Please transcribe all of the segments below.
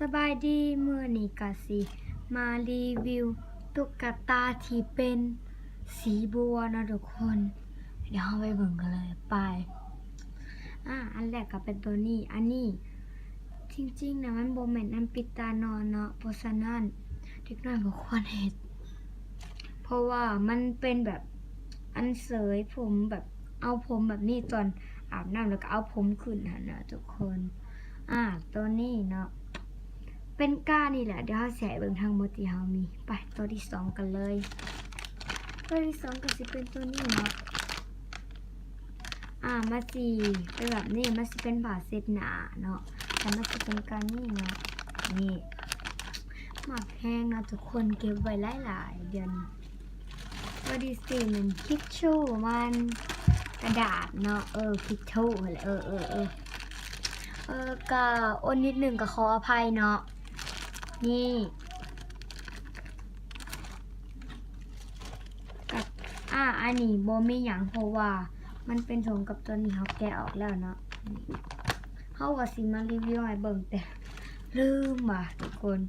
ສະບາຍດີ ມື້ນີ້ກະຊິມາຣີວິວຕຸກກະຕາທີ່ເປັນສີບົວເນາະທຸກຄົນ. ດຽວເຮົາໄປເບິ່ງກັນເລີຍ ໄປ. ອາ ອັນແລກກະເປັນໂຕນີ້. ອັນນີ້ ຈິງໆນະ ມັນບໍ່ແມ່ນອັນປິດຕານອນເນາະ, ເພາະສະນັ້ນເດັກນ້ອຍບໍ່ຄວນເຮັດ ເພາະວ່າມັນເປັນແບບອັນເສີຍຜົມ ແບບເອົາຜົມແບບນີ້ຕອນອາບນ້ຳ ແລ້ວກະເອົາຜົມຂຶ້ນຫັ້ນນະທຸກຄົນ. ອາ ໂຕນີ້ເນາະ ເປັນການີ້ແຫຼະ. ດຽວເຮົາຊິໃຫ້ເບິ່ງທັງໝົດທີ່ເຮົາມີ. ໄປ ໂຕທີສອງກັນເລີຍ. ໂຕທີສອງກະຊິເປັນໂຕນີ້ເນາະ. ອາ ມັນຊິເປັນແບບນີ້ ມັນຊິເປັນຜ້າເຊັດໜ້າເນາະ ແຕ່ມັນຊິເປັນການີ້ເນາະ. ນີ້ ມັກແຮງເນາະທຸກຄົນ ເກັບໄວ້ຫຼາຍໆ ດຽວນີ້. ໂຕທີສີ່ແມ່ນທິດຊູ້ ມັນກະດາດເນາະ ເອີ ທິດຊູ້ຫັ້ນແຫຼະ ເອີ ເອີ ເອີ ເອີ ກະອົນນິດໜຶ່ງ ກະຂໍອະໄພເນາະ. ນີ້ ກັບ ອາ ອັນນີ້ບໍ່ມີຫຍັງ ເພາະວ່າມັນເປັນຖົງກັບໂຕນີ້ ເຮົາແກະອອກແລ້ວເນາະ. ເຮົາວ່າຊິມາຣີວິວໃຫ້ເບິ່ງ ແຕ່ລືມວ່າທຸກຄົນ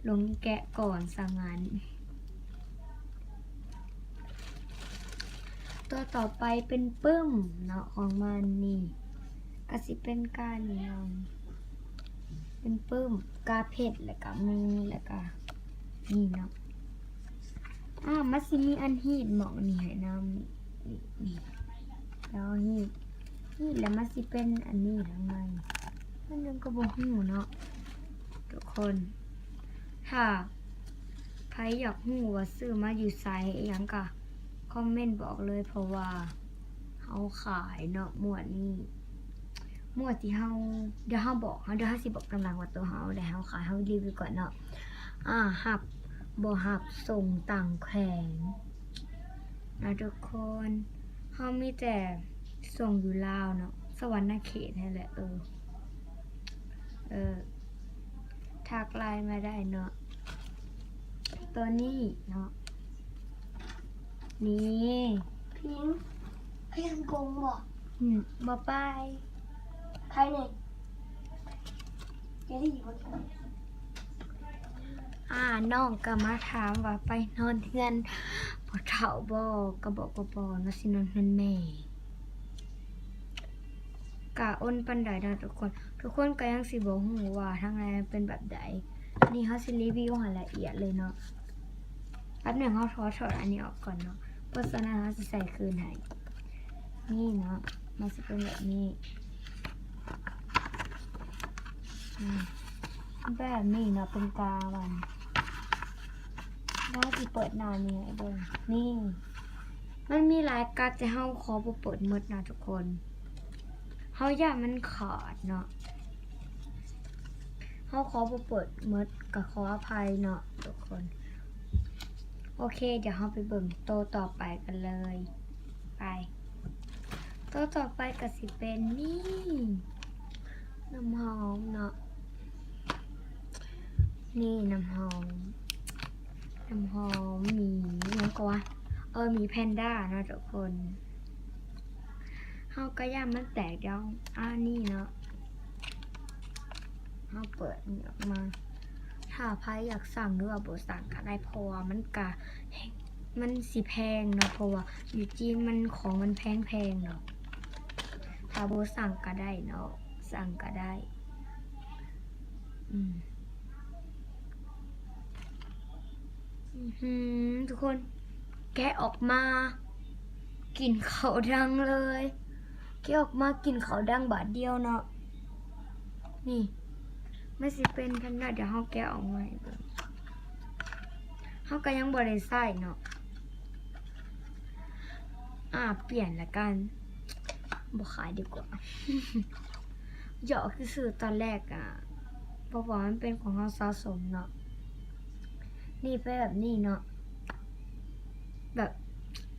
ຫຼົງແກະກ່ອນຊະຊັ້ນ. ໂຕຕໍ່ໄປເປັນປຶ້ມເນາະ ຂອງມັນນີ້ ກະຊິເປັນການີ້ເນາະ ເປັນປຶ້ມ ກາເພັດ ແລ້ວກະມື ແລ້ວກະນີ້ເນາະ. ອາ ມັນຊິມີອັນຮີດໝ່ອງນີ້ໃຫ້ນຳ ນີ້ ນີ້ ແລ້ວຮີດ ຮີດແລ້ວມັນຊິເປັນອັນນີ້ທາງໃນ ມັນຫຍັງກະບໍ່ຮູ້ເນາະທຸກຄົນ. ຖ້າໃຜຢາກຮູ້ວ່າຊື້ມາຢູ່ໃສ ອີ່ຫຍັງກະຄອມເມັນບອກເລີຍ ເພາະວ່າເຮົາຂາຍເນາະ ໝວດນີ້ ໝວດທີ່ເຮົາ ດຽວເຮົາບອກ ເຮົາ ດຽວເຮົາຊິບອກຕາມຫຼັງວ່າໂຕເຮົາໄດ້ເຮົາຂາຍ ເຮົາຣີວິວກ່ອນເນາະ. ອາ ຮັບ ບໍ່ຮັບສົ່ງຕ່າງແຂວງນະທຸກຄົນ ເຮົາມີແຕ່ສົ່ງຢູ່ລາວເນາະ ສະຫວັນນະເຂດຫັ້ນແຫຼະ ເອີ ເອີ ທັກໄລນ໌ມາໄດ້ເນາະ. ໂຕນີ້ເນາະ ນີ້ ພິງ ພິງກົງບໍ່? ອືມ ບໍ່ໄປ ໃຜນີ້ ເຈລີບໍ່? ອາ ນ້ອງກະມາຖາມວ່າໄປນອນເຮືອນພໍ່ເຖົ້າບໍ່ ກະບອກວ່າບໍ່ເນາະ ຊິນອນເຮືອນແມ່. ກະອົນປານໃດເນາະທຸກຄົນ ທຸກຄົນກະຍັງຊິບໍ່ຮູ້ວ່າທາງໃນມັນເປັນແບບໃດ. ນີ້ເຮົາຊິຣີວິວໃຫ້ລະອຽດເລີຍເນາະ. ແປັບໜຶ່ງ ເຮົາຂໍຖອດອັນນີ້ອອກກ່ອນເນາະ ເພາະສະນັ້ນເຮົາຊິໃສ່ຄືນໃຫ້. ນີ້ເນາະ ມັນຊິເປັນແບບນີ້ ອືມ ແບບນີ້ເນາະ ເປັນກາວມັນ. ເຮົາຊິເປີດໜ້ານີ້ໃຫ້ເບິ່ງ ນີ້ ມັນມີຫຼາຍກັດ ແຕ່ເຮົາຂໍບໍ່ເປີດໝົດນະທຸກຄົນ ເຮົາຢ້ານມັນຂາດເນາະ. ເຮົາຂໍບໍ່ເປີດໝົດ ກະຂໍອະໄພເນາະທຸກຄົນ. ໂອເຄ ດຽວເຮົາໄປເບິ່ງໂຕຕໍ່ໄປກັນເລີຍ ໄປ. ໂຕຕໍ່ໄປກະຊິເປັນນີ້ ນ້ຳຫອມເນາະ ນີ້ນ້ຳຫອມ ນ້ຳຫອມໝີຫຍັງກະວ່າ ເອີ ໝີແພນດ້າເນາະທຸກຄົນ. ເຮົາກະຢ້ານມັນແຕກ ດຽວ ອາ ນີ້ເນາະ ເຮົາເປີດນີ້ອອກມາ. ຖ້າໃຜຢາກສັ່ງ ຫຼືວ່າບໍ່ສັ່ງກະໄດ້ ເພາະວ່າມັນກະ ມັນຊິແພງເນາະ ເພາະວ່າຢູ່ຈີນມັນ ຂອງມັນແພງໆເນາະ. ຖ້າບໍ່ສັ່ງກະໄດ້ເນາະ ສັ່ງກະໄດ້. ອືມ ອືມ ທຸກຄົນ ແກະອອກມາ ກິ່ນເຂົ້າດັງເລີຍ ແກະອອກມາກິ່ນເຂົ້າດັງບາດດຽວເນາະ. ນີ້ ມັນຊິເປັນແພນດ້າ ດຽວເຮົາແກະອອກມາໃຫ້ເບິ່ງ. ເຮົາກະຍັງບໍ່ໄດ້ໃຊ້ເນາະ. ອາ ປ່ຽນລະກັນ ບໍ່ຂາຍດີກວ່າ. ຢອກຊື່ໆ ຕອນແລກອະ ເພາະວ່າມັນເປັນຂອງເຮົາສະສົມເນາະ. ນີ້ເປັນແບບນີ້ເນາະ ແບບ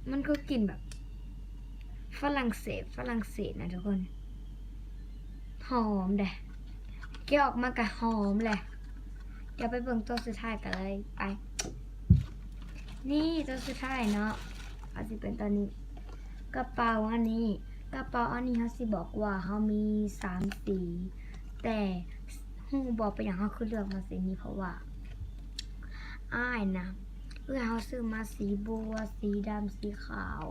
ມັນຄືກິ່ນແບບຝຣັ່ງເສດ ຝຣັ່ງເສດນະທຸກຄົນ. ຫອມເດ້ ແກະອອກມາກະຫອມແຫຼະ. ດຽວໄປເບິ່ງໂຕສຸດທ້າຍກັນເລີຍ ໄປ. ນີ້ໂຕສຸດທ້າຍເນາະ ອາດຊິເປັນໂຕນີ້ ກະເປົາອັນນີ້. ກະເປົາອັນນີ້ເຮົາຊິບອກວ່າເຮົາມີສາມສີ ແຕ່ ຮູ້ບໍ່ເປັນຫຍັງເຮົາຄືເລືອກມາສີນີ້ ເພາະວ່າອ້າຍນະ ເອື້ອຍເຮົາຊື້ມາສີບົວ ສີດຳ ສີຂາວ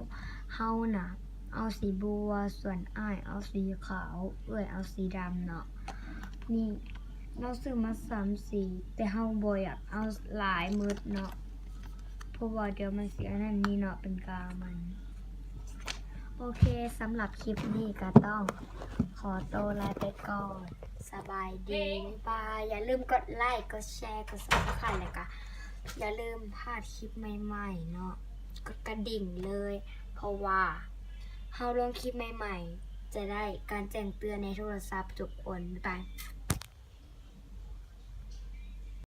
ເຮົານະເອົາສີບົວ ສ່ວນອ້າຍເອົາສີຂາວ ເອື້ອຍເອົາສີດຳເນາະ. ນີ້ ເຮົາຊື້ມາສາມສີ ແຕ່ເຮົາບໍ່ຢາກເອົາຫຼາຍໝົດເນາະ ເພາະວ່າດຽວມັນຊິອັນນັ້ນນີ້ເນາະ ເປັນກາວມັນ. ໂອເຄ ສຳລັບຄລິບນີ້ກໍຕ້ອງຂໍໂຕລາໄປກ່ອນ ສະບາຍດີ ບາຍບາຍ. ຢ່າລືມກົດໄລ ກົດແຊ ກົດ Subscribe ແລ້ວກໍຢ່າລືມພາດຄລິບໃໝ່ໆເນາະ ກົດກະດິ່ງເລີຍ ເພາະວ່າເຮົາລົງຄລິບໃໝ່ໆ ຈະໄດ້ການແຈ້ງເຕືອນໃນໂທລະສັບທຸກຄົນ. ບາຍບາຍ.